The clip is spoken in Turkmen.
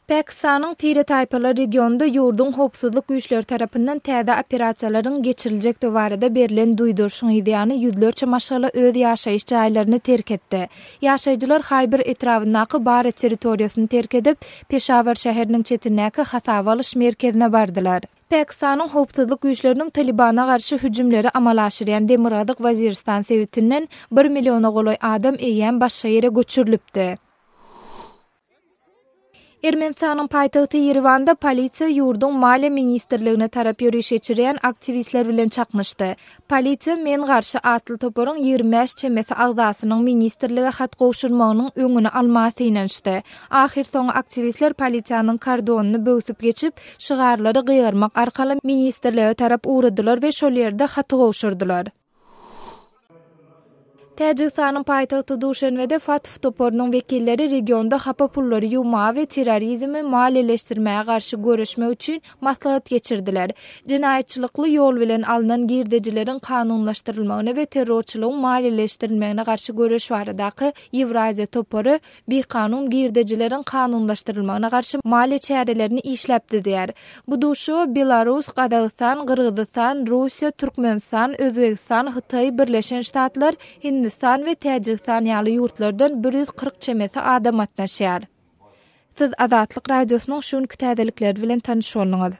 Pakistanyň tire-taýpalar regionynda ýurduň howpsuzlyk güýçleri tarapyndan täze operasiýalaryň geçiriljekdigi barada berlen duýduryşyň yzýany ýüzlerçe maşgala öz ýaşaýyş jaýlaryny terk etdi. Ýaşaýjylar Haýbir etrabyndaky Bara territoriýasyny terk edip, Peşawar şäheriniň çetindäki hasaba alyş merkezine bardylar. Pakistanyň howpsuzlyk güýçleriniň Talybana garşy hüjümleri amala aşyrýan Demirgazyk Waziristan sebitinden bir milliona golaý adam eýýäm başga ýere göçürilipdi. Ermenistanyň paýtagty Ýerewanda polisiýa ýurduň Maliýe ministrligine tarap ýöriş geçirýän aktiwistler bilen çaknyşdy. Polisiýa Men garşy atly toparyň 25 çemesi agzasynyň ministrlige hat gowşurmagynyň öňüni almaga synanyşdy. Ahyrsoňy aktiwistler polisiýanyň kordonyny böwsüp geçip, şygarlary gygyrmak arkaly ministrlige tarap ugradylar we şol ýerde haty gowşurdylar. Täjigistanyň paýtagty Duşenbede FATF toparynyň wekilleri regionda hapa pullary ýuwmaga we terrorizmi maliýeleşdirmäge garşy göreşmek üçin maslahat geçirdiler. Jenaýatçylykly ýol bilen alnan girdejileriň kanunlaşdyrylmagyna we terrorçylygyň maliýeleşdirilmegine garşy göreş baradaky Ýewraziýa topary bikanun girdejileriň kanunlaşdyrylmagyna garşy maliýe çärelerini işläp düzýär. Bu duşuşyga Belarus, Gazagystan, Gyrgyzystan, Russiýa, Türkmenistan, Özbegistan, Hytaý, Birleşen Ştatlar, Hindistan we Täjigistan ýaly ýurtlardan 140 çemesi adam gatnaşýar. Siz Azatlyk Radiosynyň şu günki täzelikleri bilen tanyş bolduňyz.